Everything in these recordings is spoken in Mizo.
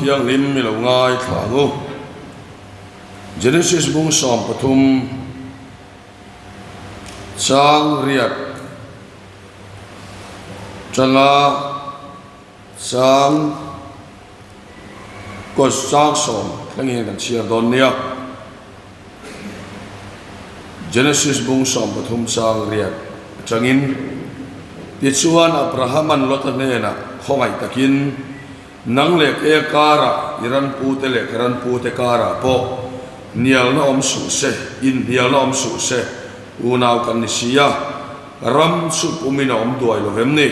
Thianghlim i lo ngaithla ang u. Genesis bung 13 chang riat tanga chang kaw chang sawm thleng hian kan chhiar dawn nia. Genesis bung 13 chang riat atangin, Tichuan Abrahama'n Lota hnenah khawngaih takin, Nang leh ke karah i ranpute leh ka ranpute karah pawh hnialna awm suh se, inhnialna awm suh se, unau kan ni si a, ram chu pumin a awm duai lo vem ni?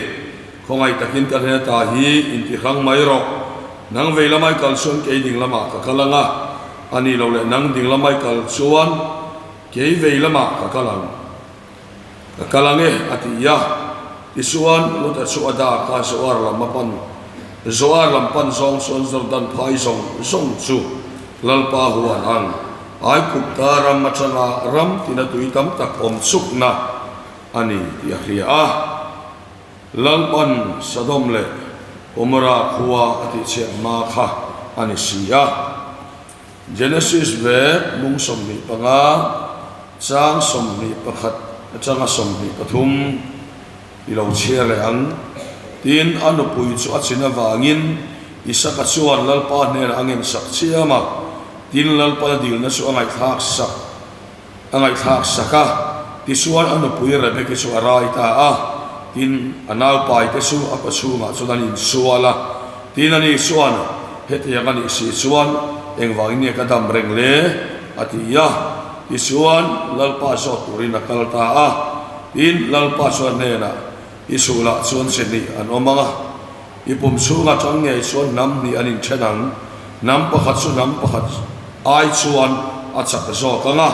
Khawngaih takin ka hnen ata hi intihrang mai rawh. Nang vei lamai kal chuan kei ding lamah ka kal ang a, a nih loh leh nang ding lamai kal chuan kei vei lamah ka kal ang. Ka kal ang e, a ti a. Tichuan, Lota chu a dak a, Zoar lam a pan. Zoar lam pan zawng chuan Jordan phai zawng zawng chu Lalpa huan ang. Aigupta ram atanga ram tina tui tam tak awm chukna a ni tih a hria a. Lalpan Sodom leh Gomorrah khua a tihchhiat hma kha a ni si a. Genesis ve mung 25, chang 21 atanga 23 i lo chhiar leh ang. Tin, a nupui chu a chin avangin Isaka chuan Lalpa hnenah a ngensak chiam a, tin Lalpan a dilna chu a ngaihthlak sak. A ngaihthlak sak a, tichuan a nupui Rebeki chu a rai ta a, tin, a naupai te chu a kawchhungah chuan an insual a. Tin, ani chuan, Hetiang a nih si chuan engvangin nge ka dam reng le? a ti a. Tichuan, Lalpa zawt turin a kal ta a. Tin, Lalpa chuan hnenah, I chhuhlah chuan chi hnih an awm ang a, i pum chhungah tang ngei chuan hnam hnih an inthen ang. Hnam pakhat chu hnam pakhat ai chuan a chak zawk ang a,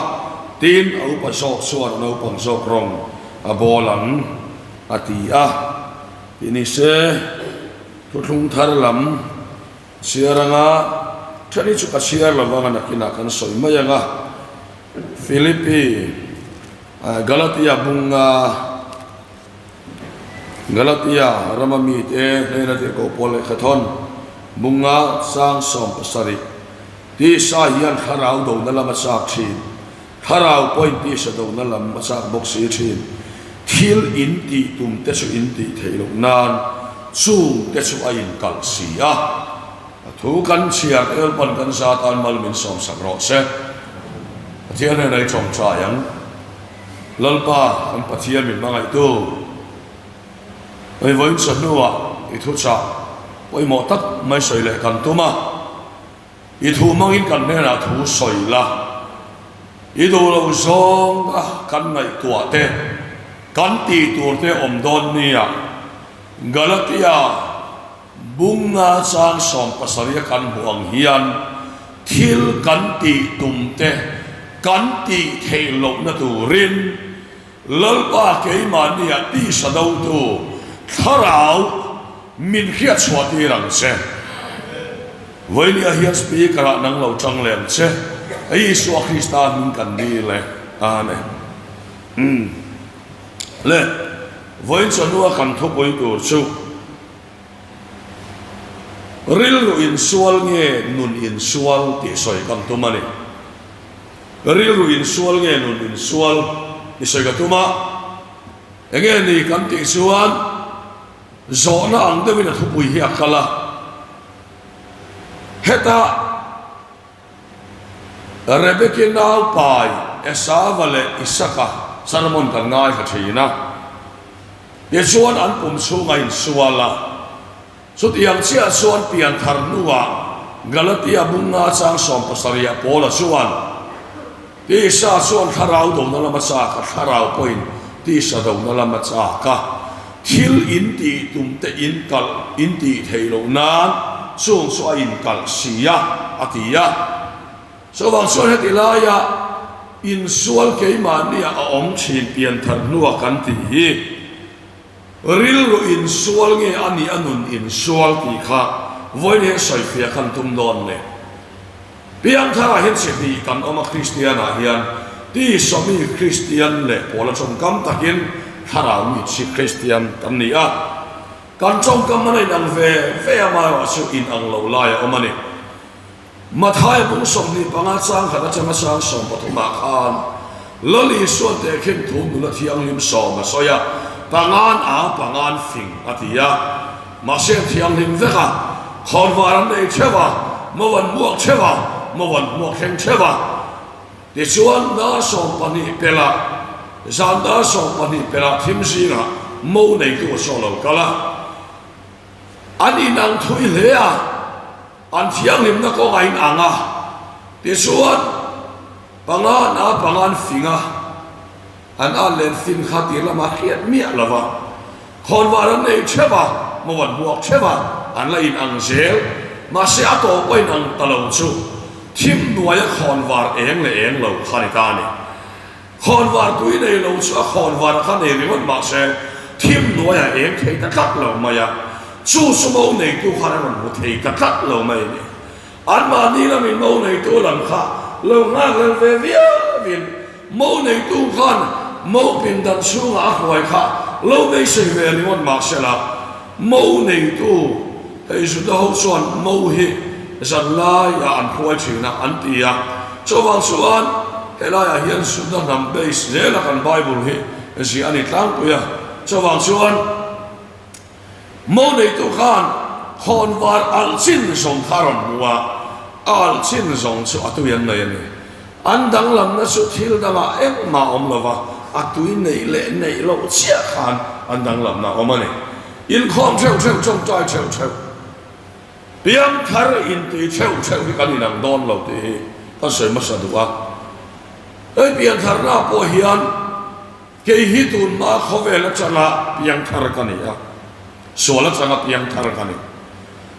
tin a upa zawk chuan a naupang zawk rawng a bawl ang, a ti a. Tih ni se, thuthlung thar lam chhiar anga then hi chu ka chhiar lo vang a, nakinah kan sawi mai ang a. Philippi, Galatia bunga. Galatia rama mite hnena tirhkoh pawl lehkha thawn bunga sang 17 tisa hian thlarau dona lam a chak thin, thlarau pawhin tisa dona lam a chak bawk si thin. Thil in tih tum te chu in tih theih loh nan chung te chu a inkalh si a. A thu kan chhiar el pawn kan za tan mal min sawmsak rawh se. Pathian hnena i tawngtai ang. Lalpa kan Pathian min hmangaihtu, hei vawiin chawhnuah i thuchah pawimawh tak mai sawi leh kan tum a, i thu hmangin kan hnenah thu sawi la, i duh lo zawng a kan ngaihtuah te, kan tih tur te awm dawn nia, Galatia bunga chang 17 a kan hmuh ang hian thil kan tih tum te kan tih theih lohna turin Lalpa keimahnia tisa dotu thlarau min hriat chhuah tir ang che. Vawinia hian Speaker ah nang lo tang leh ang che. Isua Krista hming kan dil e. Amen. Umm. Le, vawiin chawhnua kan thupui tur chu Rilru insual nge nun insual tih sawi kan tum a ni. Rilru insual nge nun insual tih sawi ka tum a, enge ni kan tih chuan zawhna ang deuhin a thupui hi a kal a, heta Rebeki nau pai Esava leh Isaka sermon kan ngaithla thin a, tichuan an pum chhung a insual a. Chutiang chiah chuan pianthar hnuah Galatia bunga chang 70 ah Paula chuan, Tisa chuan thlarau dona lam a chak a, thlarau pawhin tisa dona lam a chak a. Thil in tih tum te in kalh in tih theih loh nan chung chu a in kalh si a, a ti a. Chuvang chuan heti laia insual keimahnia a awm thin pianthar hnua kan tih hi rilru insual nge a nih a nun insual tih kha vawiin hian sawifiah khan tum dawn le. Piangtharah hian chi hnih kan awm a, Kristianah hian tisa mi Kristian leh pawl a tawngkam takin thlarau mi chi Kristian kan ni a. Kan tawngkam a inang ve ve a, amaherawhchu inang lo lai a awm a ni. Mathaia bung 25 chang khat atanga chang 13 ah khan Lal Isuan tehkhin thu nula thianghlim sawm a sawi a, pangan a pangan fing a ti a. Mahse an thianghlim vek a, khawnvar an nei theuh a, mo an hmuak theuh a, mo an hmuak thleng theuh a. Tichuan dar 12 pelh ah, zan dar 12 pelh ah thim zingah mo neitu a saw lo kal a. An inang thui hle a. An thianghlimna kawng a inang a, tichuan panga na panga an fing a, an at leh fin kha tir lamah hriat miah lo va, khawnvar an nei theuh a, mo an hmuak theuh a, an la inang zel. Mahse a tawp a inang ta lo chu thim hnuaia khawnvar eng leh eng lo kha ni ta a ni. Khawnvar tui nei lo chu a khawnvar a kha nei ringawt mahse thim hnuaiah eng thei ta tlat lo mai a, chu chu mo neitu khan a rawn hmu thei ta tlat lo mai a ni. Anmahni lamin mo neitu lam kha lo nghakhlel ve viauin mo neitu khan mo pindan chhungah a hruai kha lo beisei ve ringawt mahse la mo neitu hei Juda ho chuan mo hi zanlaiah an hruai thin a an ti a. Chuvang chuan helaiah hian Juda hnam base zela kan Bible hi ziah a ni tlangpui a. Chuvang chuan mo neitu khan khawnvar alh chin zawng kha a rawn hmu a, a alh chin zawng chu a tui an nei a ni. An danglamna chu thil dangah engmah a awm lo va, a tui neih leh neih loh chiah khan an danglamna a awm a ni. Inkhawm theuh theuh, tawngtai theuh theuh. Piangthar intui theuh theuh hi kan inang dawn lo tih hi ka sawi hmasa duh a. Hei piantharna pawh hian kei hi tunhma khawvel atanga piangthar ka ni a, sual atanga piangthar ka ni.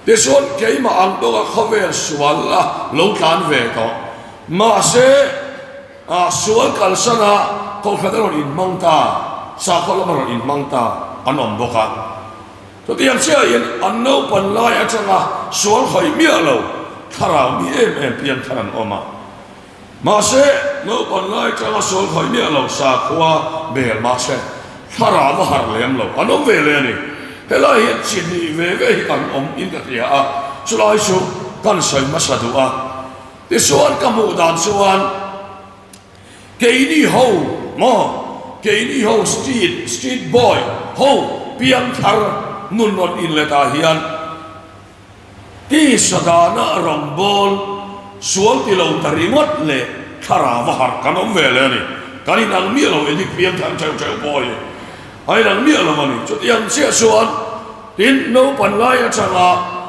Tichuan keimah ang bawka khawvel sual a lo tlan ve tawh. Mahse sual kalsana kohhran a rawn inhmang ta, sakhaw lam a rawn inhmang ta an awm bawk a. Chutiang chiahin an naupan lai atanga sual khawih miah lo thlarau mi em em piangthar an awm a. Mahse, naupan lai atanga sual khawih miah lo sakhua bel mahse thlarau a harh lem lo an awm ve leh a ni. Helai hian chi hnih ve ve hi kan awm in ka hria a, chulai chu kan sawi hmasa duh a. Tichuan ka hmuh dan chuan. Keini ho maw? Keini ho street, street boy, ho piangthar nun rawn inletah hian tisa dana rawngbawl sual ti lo ta ringawt leh thlarau va harh kan awm ve leh a ni. Kan inang miah lo edik piangthar theuh theuh pawh hi a inang miah lo a ni. Chutiang chiah chuan tin naupan lai atanga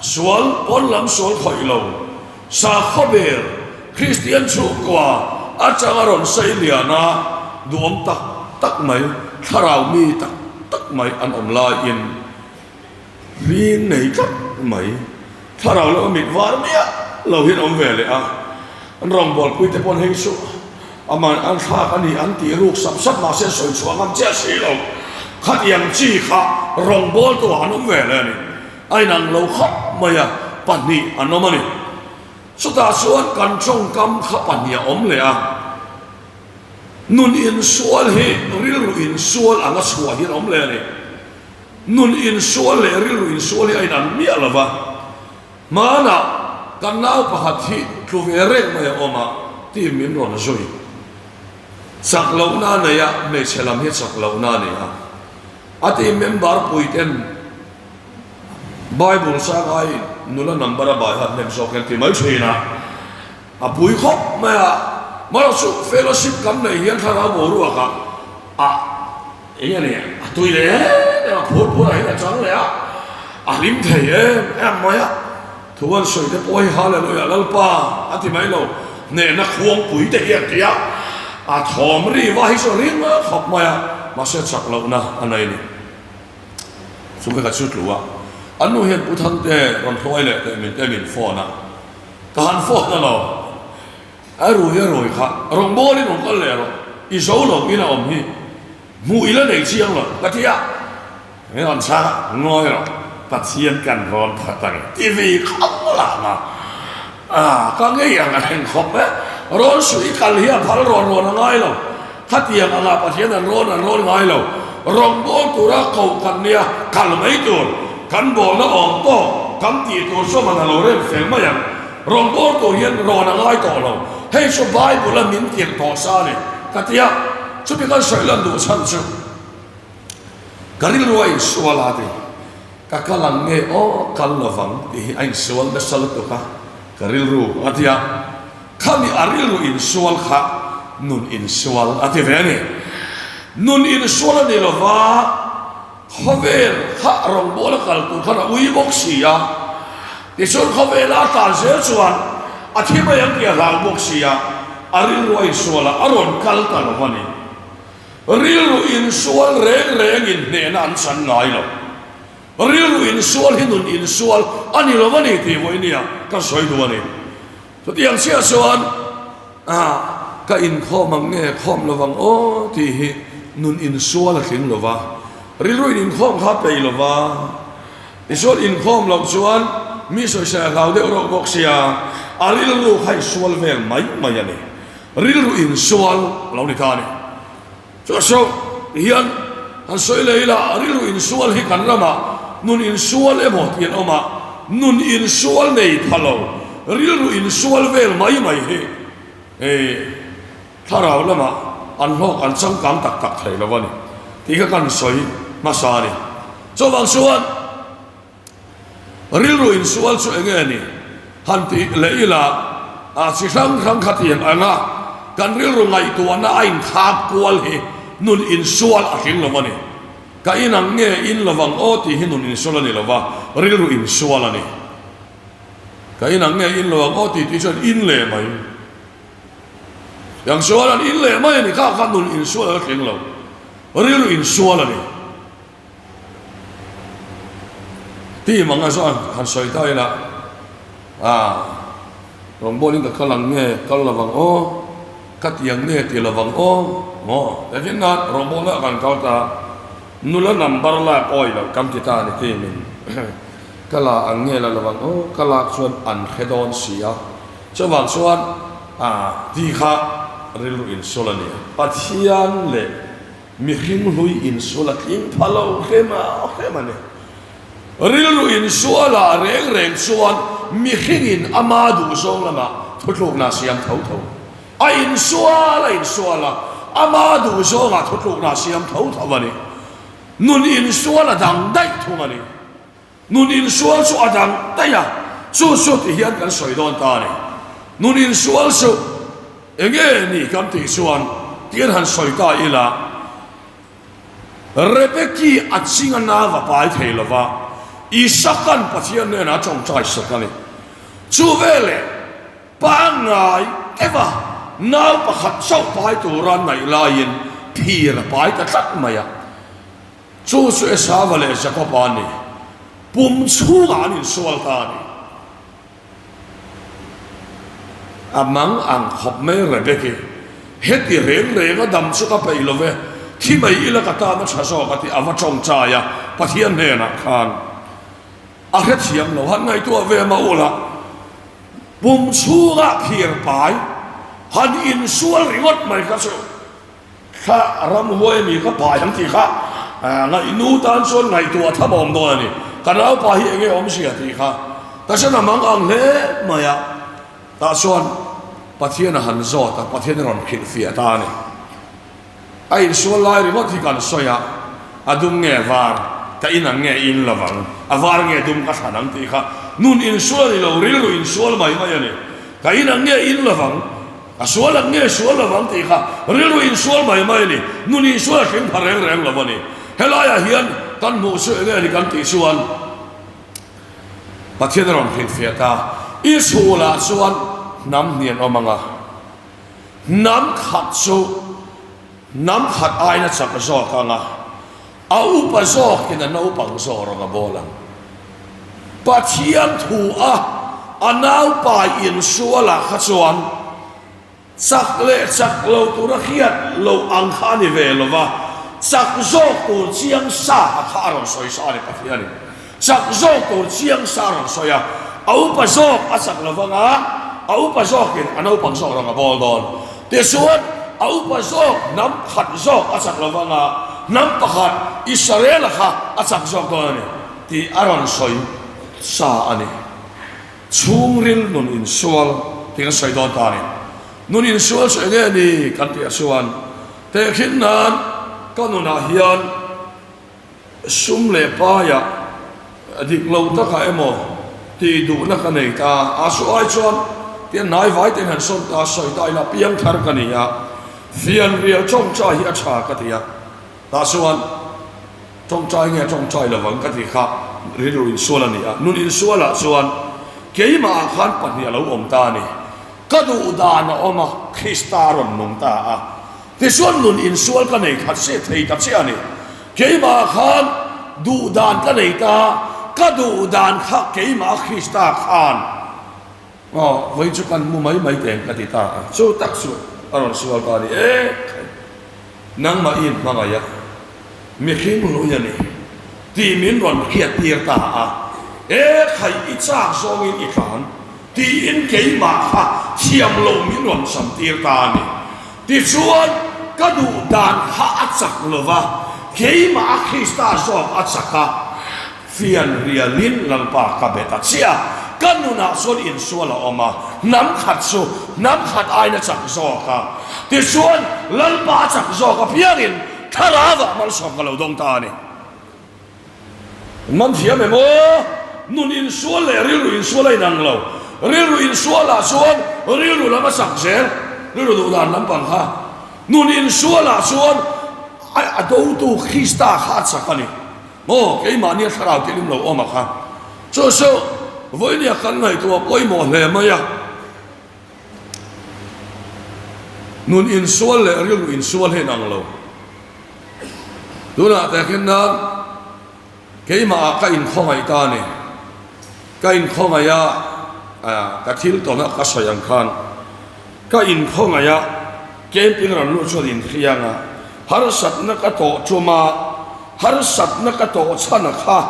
Sual, pawn lam sual khawih lo, sakhaw bel, Kristian chhungkua atanga rawn sei lian a, duhawm tak tak mai, thlarau mi tak tak mai an awm laiin hling nei tlat mai, thlarau leh mit var miah lo hian awm ve leh a, an rawngbawlpui te pawn hei chu Aman an thlak a ni an tih ruk sap sap mahse sawi chhuah ngam chiah si lo. Khatiang chi kha rawngbawltu ah an awm ve leh a ni. A inang lo khawp mai a, pahnih an awm a ni. Chutah chuan kan tawngkam kha pahnih a awm leh a. Nun insual hi rilru insual anga chhuah hian a awm leh a ni. Nun insual leh rilru insual hi a inang miah lo va. Hmanah kan nau pakhat hi tlu ve reng mai a awm a, team min rawn zui. Chak lohna a nei a, hmeichhe lam hi chak lohna a ni a. A team member pui ten Bible sang aiin nula number a bai hat hnem zawk hian ti mai thin a, a pui khawp mai a. Amaherawhchu fellowship kan neih hian thlarau boruak ah a. Eng a ni? A tui leh em em a, phur phur ah hian a chang leh a, a hlim thei em em mai a. Thu an sawi te pawh hi Hallelujah Lalpa a ti mai lo, hnehna khuangpui te hi a ti a, a thawm ri va hi chu a ring khawp mai a, mahse chak lohna a nei a ni. Chu veka chu tlu a, an nu hian Pu Thangte rawn hruai leh teh min te min phone a, ka han phone a lo. A rui a rui kha rawngbawlin awm kal leh rawh, i zo lo in a awm hi hmuh i la nei chiang lo ka ti a, min rawn chhang a, ngawi rawh Pathian kan rawn phat ang ti vi khawp lah ma, a ka ngei ang a thleng khawp e, rawn suih kal hi a phal rawn rawn a ngai lo, khatiang anga Pathian an rawn an rawn ngai lo. Rawngbâwl tura koh kan nia, kal mai tur. Kan bâwlna awm tawk kan tih tur chu man a lo rem fel mai ang. Rawngbâwl tur hian rawn a ngai tawh lo. Hei chu Bible-a min tirh tawh sa a ni, ka ti a. Chumi kan sawi lan duh chhan chu ka rilru a insual a ti. Ka kal ang nge aw, kal lovang tih hi a insual nasa lutuk a, ka rilru a ti a. Khami a rilru insual kha nun insual a ti ve a ni. Nun insual a ni lova, khawvel kha rawngbawla kal tur khan a ui bawk si a. Tichuan khawvela a tlan zel chuan a thi mai ang tih a hlau bawk si a, a rilru a insual a, a rawn kal ta lo a ni. Rilru insual reng rengin hnehna an chan ngai lo. Rilru insual hi nun insual a ni lo a ni tih vawinia ka sawi duh a ni. Chutiang chiah chuan ah ka inkhawm ang nge khawm lo vang aw tih hi nun insual a tling lo va, rilru in inkhawm kha a peih lo va, tichuan inkhawm loh chuan mi sawisel a hlau deuh reuh bawk sia, a rilru kha insual vel mai mai a ni. Rilru insual a lo ni ta a ni. Chu saw hian han sawi leh ila, rilru insual hi kan ramah nun insual emaw tih an awm a, nun insual nei pha lo, rilru insual vel mai mai hi thlarau lamah an hlawk an changkang tak tak thei lo a ni tih kha kan sawi hmasa a ni. Chuvang chuan. Rilru insual chu enge a ni? Han tih leh ila, a chi hrang hrang kha tiang ang a, kan rilru ngaihtuahna a inkhap kual hi nun insual a tling lo a ni. Ka in ang nge in lovang aw tih hi nun insual a ni lo va, rilru insual a ni. Ka in ang nge in lovang aw tih tih chuan in leh mai. Tiang sual an in leh mai a ni, kha kha nun insual a tling lo, rilru insual a ni. Team anga chuan han sawi ta ila, ah rawngbawlin ka kal ang nge kal lovang aw, ka ti ang nge ti lovang aw maw takin a rawngbawlna kan kal ta, nula number lak awi loh kan ti ta a ni team in ka la ang nge la lovang aw, ka lak chuan an hre dawn si a, chuvang chuan ah ti kha rilru insul a ni. Pathian leh Mihring hlui insual a tling pha lo hrem a hrem a ni. Rilru insualah reng reng chuan mihringin ama duhzawng lamah thutlukna a siam tho tho. A insual a insual a, ama duhzawngah thutlukna a siam tho tho a ni. Nun insual a dang daih thung a ni. Nun insual chu a dang daih a, chu chu ti hian kan sawi dawn ta a ni. Nun insual chu eng nge ni kan tih chuan tian han sawi ta ila, Rebeki a ching a nau a pai thei lo va, Isaka'n Pathian hnenah a tawngtai sak a ni. Chu veleh pangngai deuha nau pakhat chauh pai tura naih laiin phir a pai ta tlat mai a. Chu chu Esava leh Jakoba an ni. Pum chhungah an insual ta a ni. A mang ang khawp mai Rebeki, heti reng reng a dam chu ka peih lo ve, thi mai ila ka tan a tha zawk a ti, a va tawngtai a, Pathian hnenah khan a hrethiam lo, han ngaihtuah ve mah ula, pum chhungah phir pai han insual ringawt mai kha chu. Thla ramhuai ami ka pai ang tih kha ngaihnu tan chuan ngaihtuah tham a awm dawn a ni. Ka naupa hi enge awmzia tih kha ka hre na mang ang hle mai a. Tah chuan Pathian a han zawt a, Pathian a rawn hrilhfiah ta a ni. A insual lai ringawt hi kan sawi a, a dum nge var, ka in ang nge in lovang, a var nge dum ka thlan ang tih kha nun insual a ni lo, rilru insual mai mai a ni. Ka in ang nge in lovang. A sual ang nge sual lo vang tih kha rilru insual mai mai a ni. Nun insual a hring pha reng reng lo a ni. Helaiah hian kan hmuh chu enge a ni kan tih chuan Pathian a rawn hrilhfiah ta. I chhulah chuan hnam hnih an awm ang a, hnam khat chu hnam khat aiin a chak zawk ang a, a upa zawkin a naupang zawk rawng a bawl ang. Pathian thu a a naupai insualah kha chuan chak leh chak lo tura hriat loh ang kha a ni ve lo va, chak zawk tur chiang sa a kha a rawn sawi sa a ni Pathianin. Chak zawk tur chiang sa a rawn sawi a, a upa zawk a chak lo vang a, a upa zawkin a naupang zawk rawng a bawl dawn. Tichuan, a upa zawk hnam khat zawk a chak lo vang a. Hnam pakhat Israela kha a chak zawk dawn a ni tih a rawn sawi sa a ni. Chhungril nun insual tih kan sawi dawn ta a ni. Nun insual chu enge ni kan tih ah chuan tehkhin nan ka nunah hian Sum leh paiah dik lo takah emaw tih duhna ka nei ta a, chu ai chuan tian hnai vai ten han sawn ta sawi ta ila piang thar ka ni a, fianrial tawngtai hi a tha ka ti a, tah chuan tawngtai nge tawngtai lovang ka tih kha rilru insual a ni a, nun insualah chuan keimahah khan pahnih a lo awm ta a ni, ka duh dan a awm a, Krista a rawn nung ta a. Tichuan nun insual ka nei khat se thei ta che a ni. Keimah khan duh dan ka nei ta, ka duh dan kha keimah Krista khan aw vawi chu kan mu mai mai teng ka ti ta a, chu tak chu a rawn sual ta a ni e khai. Nangmah i inhmangaih a, mihring hlui a ni tih min rawn hriattir ta a, e khai i chak zawngin i tlan tiin keimah kha thiam lo min rawn samtir ta a ni. Tichuan, ka duh dan kha a chak lo va, keimah a Krista zawk a chak a, fian rialin Lalpa ka bet a chiah. Ka nunah chuan insual a awm a, hnam khat chu hnam khat aiin a chak zawk a. Tichuan, Lalpa a chak zawk apiangin Thlarauah malsawm ka lo dawng ta a ni. Man thiam em aw? Nun insual leh rilru insual a inang lo. Rilru insualah chuan rilru lam a sak zel, rilru duh dan lampang kha. Nun insualah chuan a dotu Krista kha a chak a ni. Maw, keimahnia thlarau tihlim lo awm a kha. Chu chu vawinia kan ngaihtuah pawimawh hle mai a. Nun insual leh rilru insual hi inang lo. Tunah tehkhin nan keimahah ka inkhawngaih ta a ni. Ka inkhawngaih a, ka thil tawn a ka sawi ang khan ka inkhawngaih a, camping rawn luh chuan inhriang a, harsatna ka tawh tum a, harsatna ka tawh chhan a kha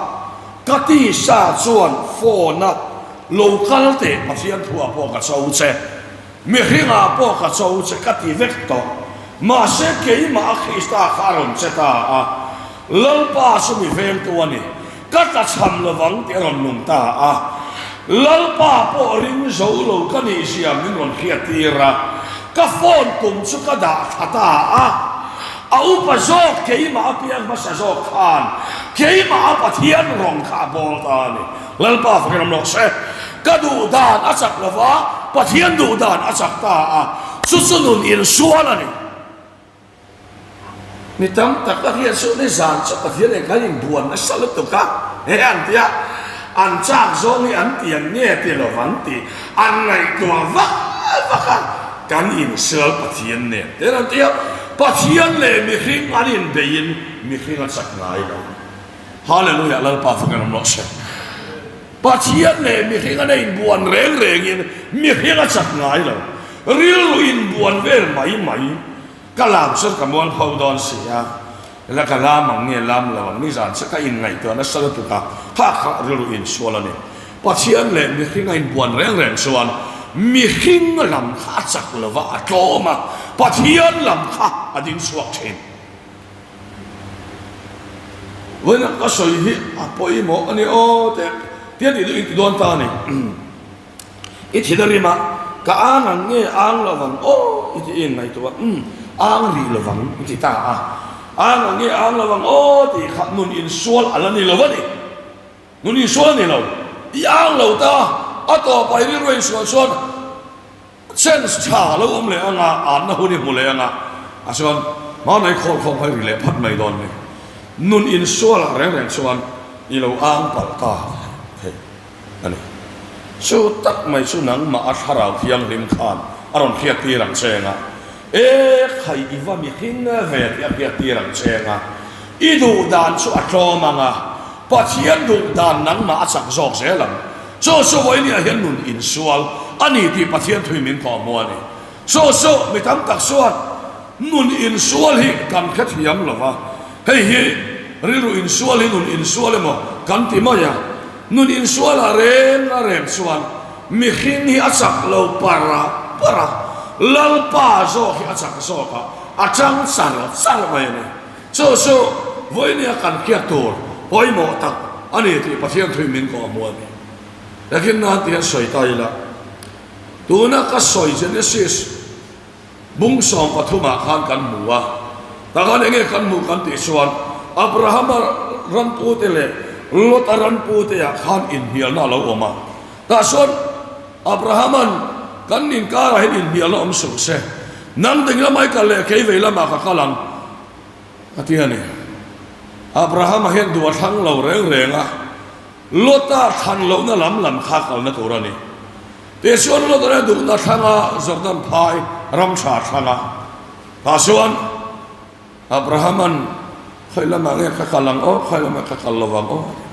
ka tisa chuan phone a lo kal teh Pathian thuah pawh ka cho che. Mihringah pawh ka cho che ka ti vek tawh. Mahse keimah a Krista kha a rawn che ta a, Lalpa chu mi vengtu a ni, ka tlachham lovang tih a rawn nung ta a. Lalpa pawh ring zo lo ka nih zia min rawn hriattir a, ka phone tum chu ka dah thla ta a. A upa zawk keimah a piang hmasa zawk khan keimah a Pathian rawng kha a bawl ta a ni. Lalpa fakin awm rawh se. Ka duh dan a chak lo va, Pathian duh dan a chak ta a, chu chu nun insual a ni. Mi tam tak a hriat chu nizan chu Pathian eng khan inbuan nasa lutuk a, he an ti a, an chak zawng hi an ti ang nge ti lo vang tih an ngaihtuah vak vak a, kan insual Pathian nen te an ti a, Pathian leh mihring an inbeiin mihring a chak ngai lo. Hallelujah Lalpa fakin awm rawh se. Pathian leh mihring an inbuan reng rengin mihring a chak ngai lo. Rilru inbuan vel mai mai. Ka lam chuan ka mual pho dawn si a. Ela ka lam ang nge lam lo ang nizan chu ka inngaihtuah nasa lutuk a, kha kha rilru insual a ni. Pathian leh mihring a inbuan reng reng chuan mihring lam kha a chak lo va, a tlawm a, Pathian lam kha a ding chhuak thin. Vawiin ka sawi hi a pawimawh a ni aw te tia tih duh in ti dawn ta a ni. I thin a rim a, ka ang ang nge ang lo vang aw i ti in ngaihtuah a, umm ang rih lo vang i ti ta a, ang ang nge ang lo vang aw tih kha nun insual a la ni lo a ni. Nun insual a ni lo, i ang lo ta a tawpah i rilru a insual chuan Chance tha lo awm leh anga anna hun i hmu leh anga a chuan hmanai khawl khawm kha i ri leh phat mai dawn ni. Nun insual ah reng reng chuan i lo ang palh ta thei a ni. Chu tak mai chu nangmah a thlarau thianghlim khan a rawn hriat tir ang che anga, e khai i va mihring ve tih a hriat tir ang che anga, i duh dan chu a tlawm anga, Pathian duh dan nangmah a chak zawk zel ang. Chu chu vawinia hian nun insual a ni tih Pathian thui min kawh hmu a ni. Chu chu mi tam tak chuan nun insual hi kan hrethiam lo va, hei hi rilru insual hi nun insual emaw kan ti mai a. Nun insualah reng a reng chuan mihring hi a chak lo par a par a, Lalpa zawk hi a chak zawk a, a chang char char mai a ni. Chu chu vawinia kan hriat tur pawimawh tak a ni tih Pathian thuin min kawhhmuh a ni. Takin nan ti hian sawi ta ila, tuna ka sawi Genesis bung 13 ah khan kan hmu a, takhan enge kan hmuh kan tih chuan Abrahama ranpute leh Lota ranpute ah khan inhnialna a lo awm a, tah chuan Abrahama'n kan inkarah hian inhnialna awm suh se, nang ding lamah i kal leh kei vei lamah ka kal ang a ti a ni. Abrahama hian duh a thlang lo reng reng a. Lota thlan lohna lam lam kha kalna tur a ni. Tichuan Lota leh duhna thlanga Jordan phai ram tha thlanga tah chuan Abrahama'n khawi lamah nge ka kal ang aw, khawi lamah ka kal lo ang aw a ti a.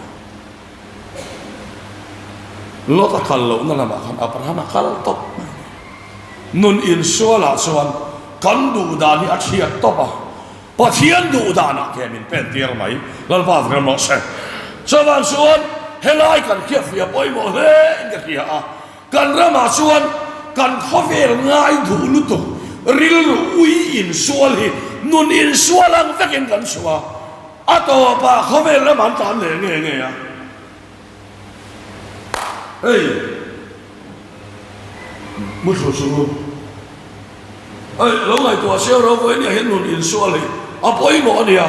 Lota kal lohna lamah khan Abrahama kal tawp mai a ni. Nun insualah chuan kan duh dan hi a chhiat tawp a. Pathian duh danah ke min pen tir mai, Lalpa vek rawh se. Chuvang chuan helai kan hriatfiah pawimawh hle in ka hria a, kan ramah chuan kan khawvel ngai duh lutuk rilru ui insual hi nun insual ang vekin kan chhuah a, a tawpah khawvel ram an tlan leh nge nge a. Hei muthlu chu hei lo ngaihtuah siau ro vawi nia hian nun insual hi a pawimawh a nia,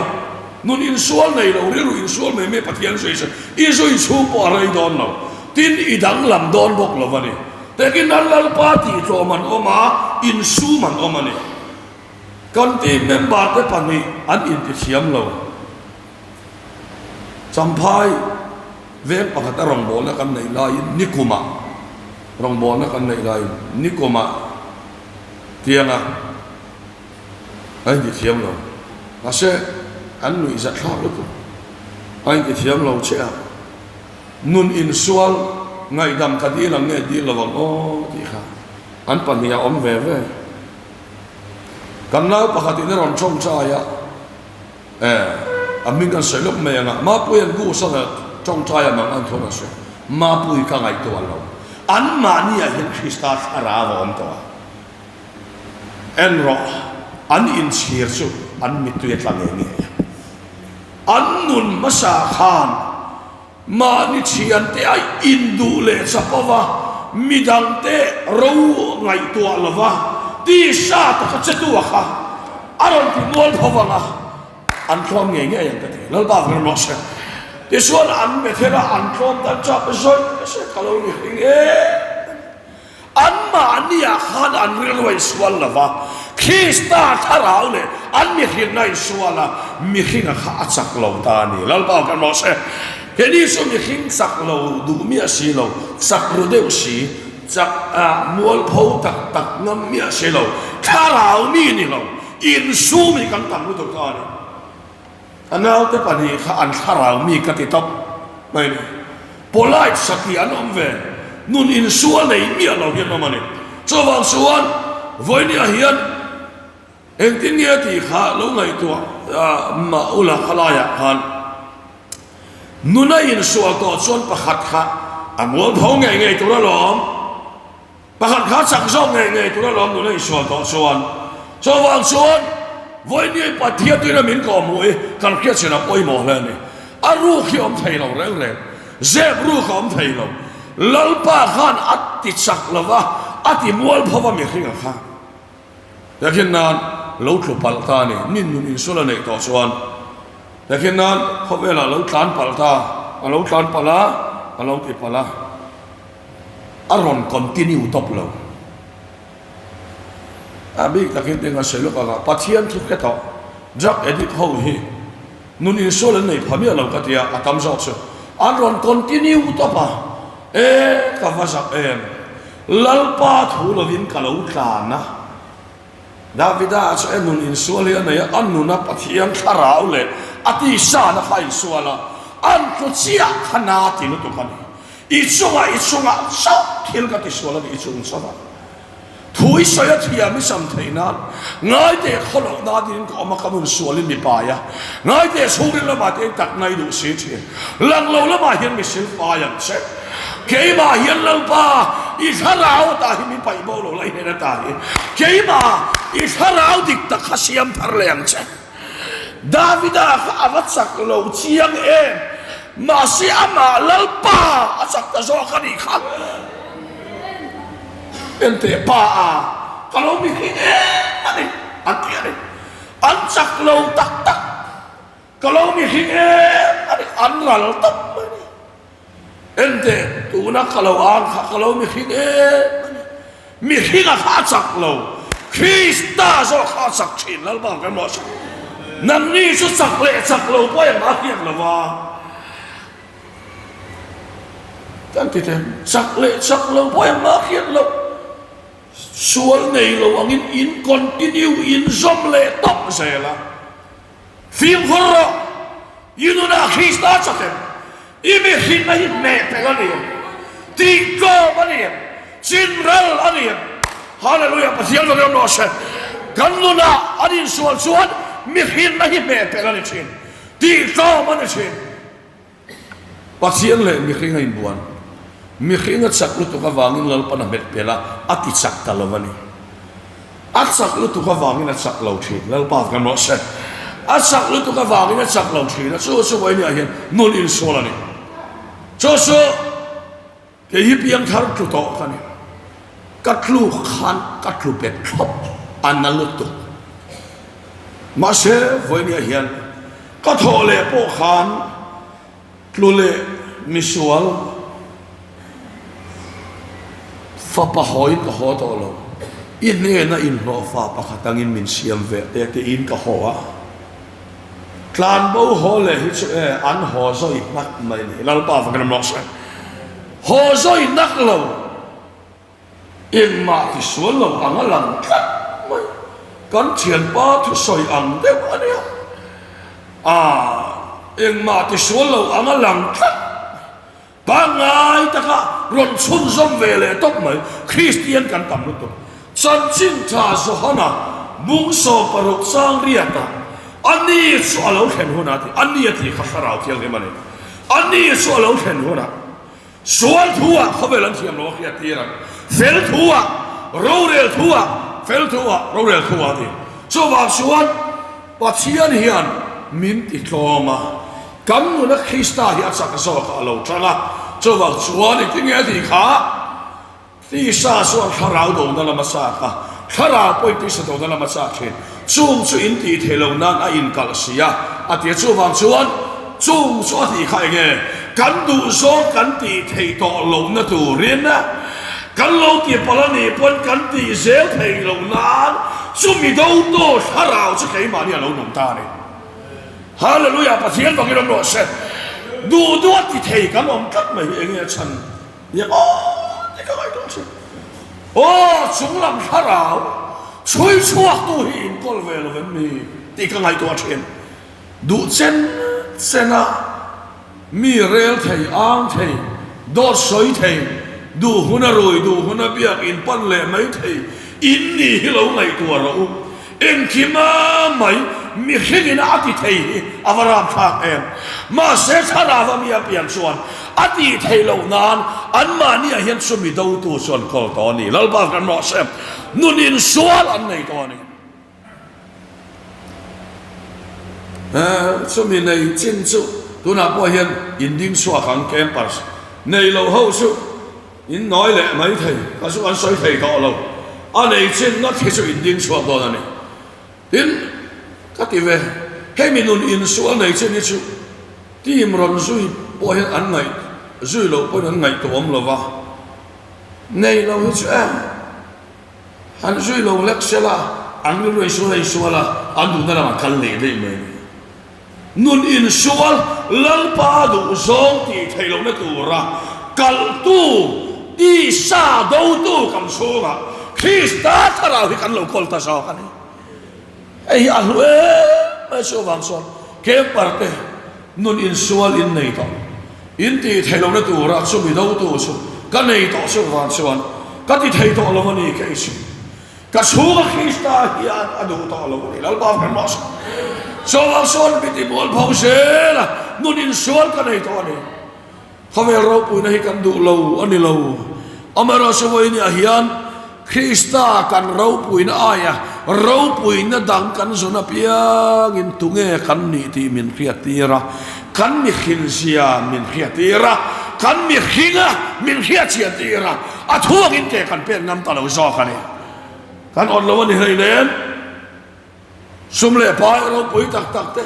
nun insual nei lo rilru insual mai mai Pathian zui chu i zui chhung pawh a rei dawn lo, tin i danglam dawn bawk lo a ni. Tekin an Lalpa tih tlawm an awm a, insum an awm a ni. Kan team member te pahnih an intithiam lo. Champhai veng pakhata rawngbawlna kan neih laiin nikumah rawngbawlna kan neih laiin nikumah tianga a inti thiam lo mahse an nuih zat thlak lutuk a inti thiam lo che a nun insual ngaihdam ka dil ang nge dil lo ang aw tih kha an pahnih a awm ve ve kan nau pakhatin a rawn tawngtai a. E, a hming kan sawi lawk mai anga, Mapuia'n Goose-a leh tawngtaia mang an thawn a sawi. Mapui ka ngaihtuah lo. Anmahniah hian Krista thlarau a awm tawh a. En rawh, an inchhir chu an mittui a tla ngei ngei a. An nun hmasa khan Mahni thiante a induh leh chap ava, midangte ro ngaihtuah lova tisa taka che tu a kha a rawn ti mual pho vang a, an tlawm ngei ngei ang ka ti. Lalpa vek rawh se. Tichuan an Bethel a an tlawm dan chap zawih se ka lo ni hring em. Anmahniah khan an rilru a insual lo va, Krista thlarau leh an mihrinna a insual a, mihringa kha a chak lo ta a ni. Lalpa kan rawh se. Keini chu mihring chak lo duh miah si lo, chak ru deuh si, chak mualpho tak tak ngam miah si lo, thlarau mi ni lo, insum hi kan tam lutuk ta a ni. A naute pahnih kha an thlarau mi ka ti tawp mai ni. Polite sati an awm ve, nun insual nei miah lo hian awm a ni. Chuvang chuan vawinia hian engtin nge tih kha lo ngaihtuah mah ula khalaiah khan nun a insual tawh chuan pakhat kha a mualpho ngei ngei tur alawm. Pakhat kha chak zawk ngei ngei tura lawm nuna insual tawh chuan chuvang chuan vawiin Pathian tuina min kawhhmuh hi kan hriatchhin a pawimawh hle a ni. A ruk hi awm thei lo reng reng, zep ruk a awm thei lo. Lalpa khan a ti chak lo va, a ti mual pho va mihringa kha. Tehkhin nan lo tlu palh ta a ni, mi nun insual a neih tawh chuan tehkhin nan khawvelah lo tlan palh ta, a lo tlan palh a, a lo ti palh a. A rawn continue tawp lo. A bik takin eng a sawi lawk anga Pathian thu hre tawh drug addict ho hi nun insual an nei pha miah lo ka tia a tam zawk chu an rawn continue tawp a e ka va zak em Lalpa thu lovin ka lo tlan a Davida chu e nun insual hi a nei a a nuna Pathian thlarau leh a tisa na kha a insual a an tlu chiah kha na ti lutuk a ni. I chungah i chungah chauh thil ka tisual a ni, i chung chauh a. Thu i sawi a thiam i sam theih nan, ngaite khawloh na dingin ka awm a, ka nun sualin mi pai a. Ngaite chhungril lamah te hian takna i duh si thin. Lang lo lamah hian mi sil fai ang che. Keimah hian Lalpa, i thlarau ata hi min paih bo lo la i hnen ata hi. Keimah i thlarau dik tak kha siam thar leh ang che. Davida kha a va chak lo chiang em? Mahse amah Lalpa a chak ta zawk a nih kha. Enteh pa a, ka lo mi hring em a ni, an ti a ni. An chak lo tak tak, ka lo mi hring em a ni, an ral tawp mai a ni. Enteh, tuna ka lo ang kha ka lo mihring em a ni. Mihringa kha a chak lo, Krista zawk kha a chak thin, Lalpa kan ruah sak. Nangni chu chak leh chak lo pawh engmah a hriat lo va. Kan ti thei, chak leh chak lo pawh engmah a hriat lo. Sual nei lo angin in continue, in zawm leh tawp zel a. Fimkhur rawh, i nunah Krista chak em? I mihrinna hi hneh pel a ni em? Tihtlawm a ni em? Chinral a ni em? Hallelujah, Pathian lo rem rawh se. Kan nunah an insual chuan mihrinna hi hneh pel a ni thin, tihtlawm a ni thin. Pathian leh mihring a inbuan. Mihring a chak lutuk avangin Lalpan a hmet pel a, a ti chak ta lo a ni. A chak lutuk avangin a chak lo thin. Lalpa kan rawh se. A chak lutuk avangin a chak lo thin a, chu chu vawinia hian nun insual a ni. Chu chu Kei hi piangthar tlu tawh ka ni. Ka tluk khan ka tlu bet thlawp a na lutuk. Mahse vawinia hian ka thawh leh pawh khan tlu leh misual fapa hawiin ka haw tawh lo. I hnena inhlawhfa pakhat angin min siam ve te tiin ka haw a. Tlanbo haw leh hi chu e an haw zawi hnak mai ni. Lalpa va kan rawh se. Haw zawi hnak lo, engmah ti sual lo ang a lang tlat mai. Kan thianpa thusawi ang deuh a nia. Aaa engmah ti sual lo ang a lang tlat. Pangngai taka rawn chhunzawm ve leh tawp mai Kristian kan tam lutuk. Chanchin tha Johana bung 16 chang riata a ni chu a lo thlen hunah tih a ni a tih kha Thlarau Thianghlim a ni. A ni chu a lo thlen hunah sual thu-ah khawvel an thiam lo a hriat tir ang. Fel thu-ah, rorel thu-ah, fel thu-ah, rorel thu-ah a ti. Chuvang chuan Pathian hian min ti tlawm a. Kan nuna Krista hi a chak zawkah a lo tang a, chuvang chuan engtin nge a tih kha? Tisa chuan thlarau dona lam a chak a, thlarau pawhin tisa dona lam a chak thin. Chung chu in tih theih loh nan a inkalh si a, a ti a. Chuvang chuan chung chu a tih kha eng nge? Kan duhzawng kan tih theih tawh lohna turin kan lo ti palh a nih pawn kan tih zel theih loh nan chumi dotu thlarau chu keimahni a lo nung ta a ni. Hallelujah Pathian bangin awm rawh se. Duh duh a ti thei kan awm tlat mai hi enge a chhan nia aw ti ka ngaihtuah thin. Aw chunglam thlarau chhui chhuak tu hi in kawl ve lo em ni tih ka ngaihtuah thin. Duh chen chen a mi rel thei ang thei dawt sawi thei duh hun a rui duh hun a biak in pan leh mai thei in ni hi lo ngaihtuah rawh u. Engkima mai mihringin a ti thei hi a va ramthlak em? Mahse thlarava mi a pian chuan a tih theih loh nan anmahniah hian chumi dotu chu an kawl tawh a ni. Lalpa kan rawh se, nun insual an nei tawh a ni. Chumi nei chin chu tunah pawh hian in ding chhuak ang campers nei lo ho chu. In nawi leh mai thei, ka chu an sawi thei tawh lo. A nei chin ngat hi chu in ding chhuak dawn a ni. Tin, ka ti ve, hemi nun insual nei chin hi chu team rawn zui pawh hian an ngaih zui loh pawhin an ngaihtuah awm lo va, nei lo hi chu em han zui lo hlek se la, an rilru insual a insual a, an duhna lamah kal leh daih mai a ni. Nun insual Lalpa duhzawng tih theih lohna tura kalhtu, tisa dotu kan chhungah Krista thlarau hi kan lo kawl ta zawk a ni. Hei hi a hlu em mai chuvang chuan camper te nun insual in nei tawh, in tih theih lohna tura chumi dotu chu ka nei tawh chuvang chuan ka ti thei tawh lo a ni kei chu. Ka chhunga Krista hian a duh tawh lo a ni. Lalpa kan mah sawn. Chawlh sawn mi ti mual pho zel a, nun insual ka nei tawh a ni. Khawvel ropuina hi kan duh lo a ni lo. Amaherawhchu vawiiniah hian. Krista kan ropuina aia ropuina dang kan zawn apiangin tunge kan nih tih min hriattir a, kan mihrinzia min hriattir a, kan mihringa min hriatchhiahtir a, a thuangin ke kan pek ngam ta lo zawk a ni. Kan awt lo a ni hleinem. Sum leh pai ropui tak tak te,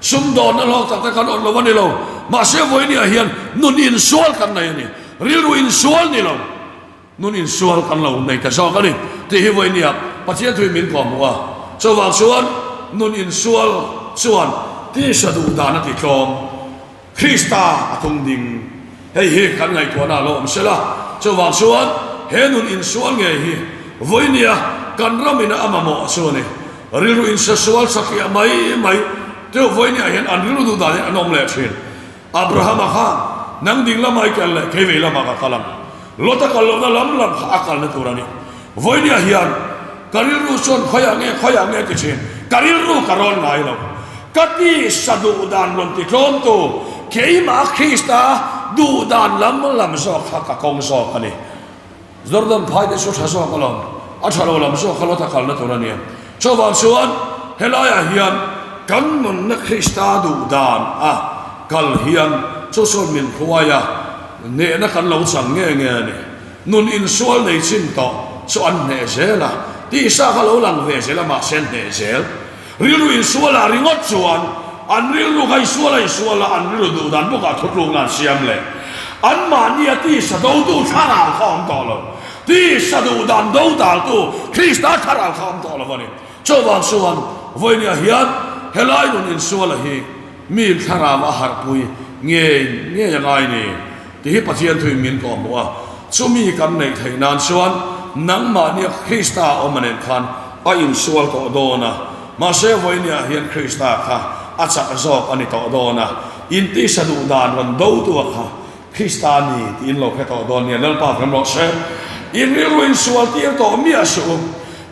sum dawnna hlawk tak te kan awt lo a ni lo. Mahse vawinia hian nun insual kan nei a ni. Rilru insual ni lo. Nun insual kan lo nei ta zawk a ni tih hi vawinia Pathian thuin min kawhhmuh a. Chuvang chuan nun insual chuan tisa duh dan a ti tlawm. Krista a tung ding. Hei hi kan ngaihtuahna a lo awm sela. Chuvang chuan he nun insual ngei hi vawinia kan ramina a mamawh chu a ni. Rilru insasual satliah mai mai deuh vawinia hian an rilru duh danin an awm leh thin. Abrahama kha nang ding lamah i kal leh kei vei lamah ka kal ang. Lota kal lohna lam lam kha a kalna tur a ni. Vawinia hian ka rilru chuan khawiah nge khawiah nge ti thin. Ka rilru ka rawn ngai lo. Ka tisa duh dan rawn ti tlawmtu keimah Krista duh dan lam lam zawk kha ka kawng zawk a ni. Jordan phai te chu tha zawk alawm, a tha lo lam zawk kha Lota kalna tur a nia. Chuvang chuan helaiah hian kan nunna Krista duh dan a kal hian chu chuan min hruai a, hnehna kan lo chang nge nge a ni. Nun insual nei chin tawh chu an hneh zel a, tisa kha lo lang ve zel a mahse an hneh zel. Rilru insualah ringawt chuan an rilru kha insual a insual a, an rilru duh dan bawkah thutlukna an siam leh. Anmahnia tisa dotu thlarau kha awm tawh lo. Tisa duh dan do daltu Krista thlarau kha awm tawh lo a ni. Chuvang chuan vawinia hian helai nun insuala hi mi thlarau a harhpui ngei ngei a ngai ni tih hi Pathian thuin min kawhhmuh a. Chumi kan neih theih nan chuan nangmahnia Krista awm a nen khan A insual tawh dawn a, mahse vawinia hian Krista kha a chak zawk a ni tawh dawn a, intisa duh dan rawn do tu a kha Krista a ni tih in lo hre tawh dawn nia, Lalpa kan rawh se. In rilru insual tir tawh miah suh u,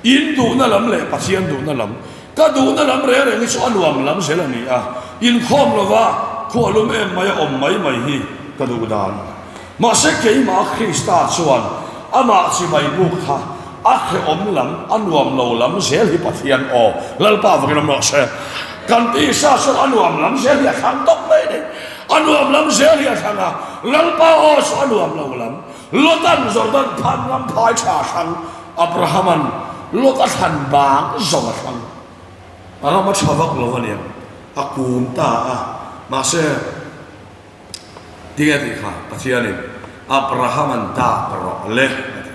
in duhna lam leh Pathian duhna lam, ka duhna lam reng reng hi chu a nuam lam zel a ni a, inkhawm lova khualum em mai a awm mai mai hi ka duh dan. Mahse keimah Krista chuan amah chibai buk kha a hrehawm lam, a nuam lo lam zel hi Pathian aw, Lalpa vakin awm rawh se. Kan tisa chuan a nuam lam zel hi a thlang tawp mai a ni. A nuam lam zel hi a thlang a, Lalpa aw chu a nuam lo lam. Lotan Jordan phan ram phai tha a thlang, Abrahaman Lot a thlan bang zawng a thlang. A ram a tha vak lo a niang, a kum ta a, mahse, Tinge tih kha Pathianin Abraham-a'n dak rawh le a ti.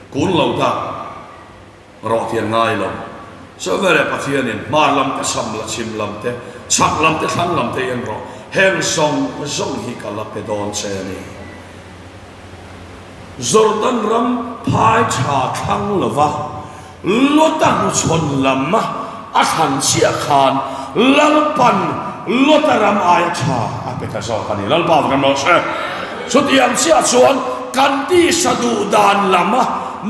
Kun lo dak rawh tih an ngai lo. Chu veleh Pathianin hmar lam te, sam la chhim lam te, chhak lam te, thlang lam te en rawh, heng zawng zawng hi ka la pe dawn che a ni. Jordan ram phai tha thlang lova Lota hnuchhawn lam a thlan chiah khan Lalpan Lota ram aia tha a pe ta zawk a ni. Lalpa va kan rawh se. Chutiang chiah chuan kan tisa duh dan lam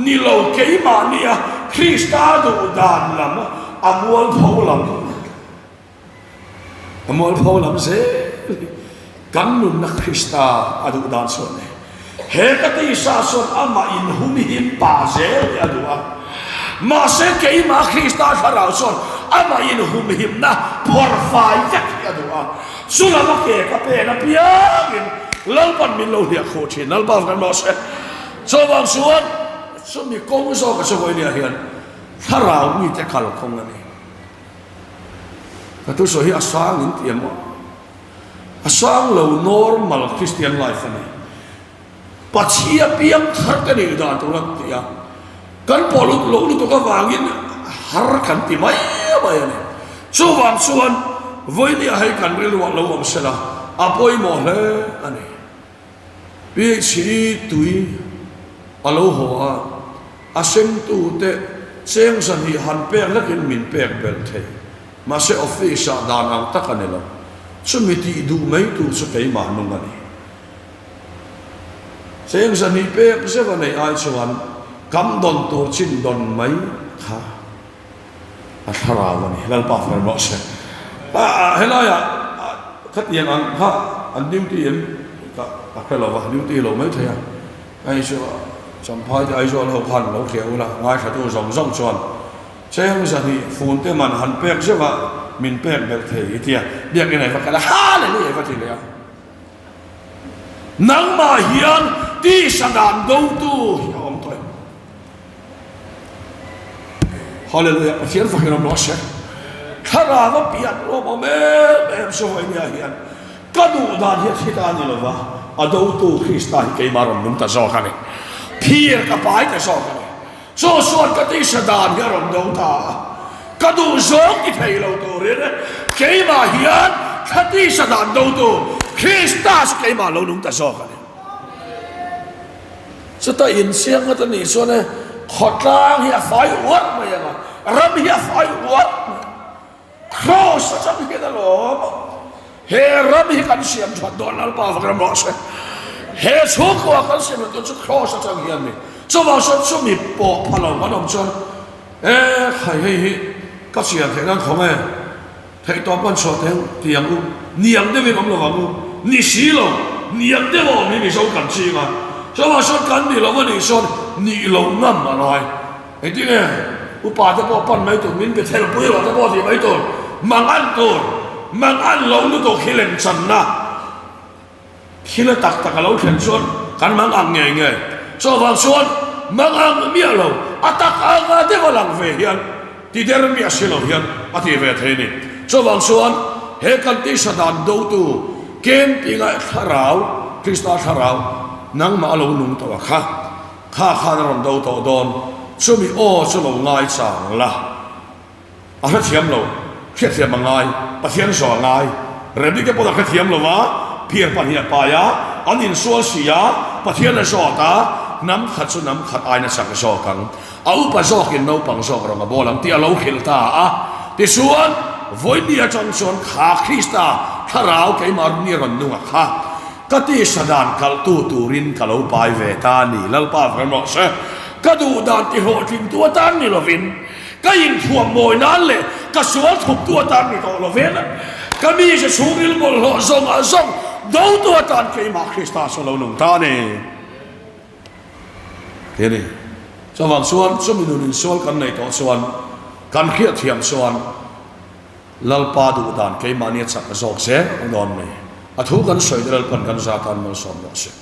ni lo keimahnia Krista duh dan lam a mualpho lam A mualpho lam zel hi kan nunna Krista a duh dan chu a ni. He ka tisa chuan amah inhum him pah zel hi a duh a. Mahse keimah Krista thlarau chuan amah inhum himna phawrh fai vek hi a duh a. Chu lama ke ka pen apiangin Lalpan min lo hliah khuh thin. Lalpa kan rawh se. Chuvang chuan chumi kawng zawka chu vawinia hian thlarau mite kalkawng a ni. Ka thusawi hi a sang in ti emaw? A sang lo normal Christian life a ni. Pachhia piang thar ka nih dan tur a ti a, kan pawh lo lutuk avangin har kan ti mai mai a ni. Chuvang chuan vawinia hei kan rilruah lo awm sela a pawimawh hle a ni. PHE tui a lo haw a, a semtute cheng zahnih han pek hlekin min pek belh thei. Mahse office-ah dan ang tak a ni lo. Chumi tih duh mai tur chu keimah nung a ni. Cheng zahnih pek zeuh a neih ai chuan kam dawn tur chin dawn mai kha a thlarau a ni. Lalpa fel rawh se. Helaiah khatiang ang kha an duty em ka hre lo va, duty lo mai thei a. Hei chu. Champhai te Aizawl ho khan lo hria ula, ngaithlatu zawng zawng chuan cheng 200 fun te man han pek zeuh a, min pek belh thei i tia, biakinn ai va kal a, Hallelujah i va ti leh a. Nangmah hian tisa dan dotu hi a awm tawh em? Hallelujah, Pathian fakin awm rawh se. Thlarau a pian lawm awm em em chu vawinia hian ka duh dan hi a thi ta a ni lova, a dotu Krista hi keimah rawn nung ta zawk a ni. Phir ka pai ta zawk a ni. Chu chuan ka tisa dan hi a rawn do ta a, ka duh zawng ti thei lo turin keimah hian thla tisa dan dotu Krista chu keimah lo nung ta zawk a ni. Chuta insiam ngawt a nih chuan e, khawtlang hi a fai uar mai ang a, ram hi a fai uar mai. Kraws atang hian a lawm. He ram hi kan siam that dawn Lalpa vak ram rawh se. He chhungkua kan siam that dawn chu kraws atang hian ni. Chuvang chuan chumi pawh pha lo kan awm chuan e khai hei hi ka chian theih nan khawng e. Theihtawp kan chhuah teh u ti ang u, niang deuhin awm lo vang u, ni si lo, niang deuh a awm hi Mizo kan ching a, chuvang chuan kan ni lo a nih chuan nih loh ngam a ngai. Engtinge upa te pawh pan mai tur, min be thel pui rawh te pawh tih mai tur, mang an tur, mang an lo lutuk hi lemchanna. Thil a tak tak a lo thlen chuan kan mang ang ngei ngei. Chuvang chuan mang ang miah lo, a tak anga deuh a lang ve hian ti der miah si lo hian a ti ve thei a ni. Chuvang chuan he kan tisa dan dotu camping-a thlarau, Krista thlarau nangmah a lo nung tawh a kha, kha khan a rawn do tawh dawn. Chumi aw chu lo ngaichang la. A hrethiam lo, hriatthiam a ngai, Pathian zawh a ngai. Rebbi te pawn a hrethiam lo va, phir pahnih a pai a, an insual si a, Pathian a zawt a, hnam khat chu hnam khat aiin a chak zawk ang, a upa zawkin naupang zawk rawng a bawl ang tih a lo hrilh ta a. Tichuan, vawiini atang chuan kha Krista thlarau keimah ni rawn nung a kha, ka tisa dan kalhtu turin ka lo pai ve ta a ni, Lalpa vek rawh se. Ka duh dan tihlawhtlingtu atan ni lovin, Ka inthuam mawi nan leh ka sual thuptu atan ni tawh lo vel a, ka mize chhungril bawlhhlawh zawng ah zawng dotu atan keimah Krista chu lo nung ta a ni. Ti a ni. Chuvang chuan chumi nun insual kan nei tawh chuan kan hriatthiam chuan Lalpa duh dan keimahni a chak zawk zel dawn mai. A thu kan sawi te Lalpan kan za tan malsawm rawh se.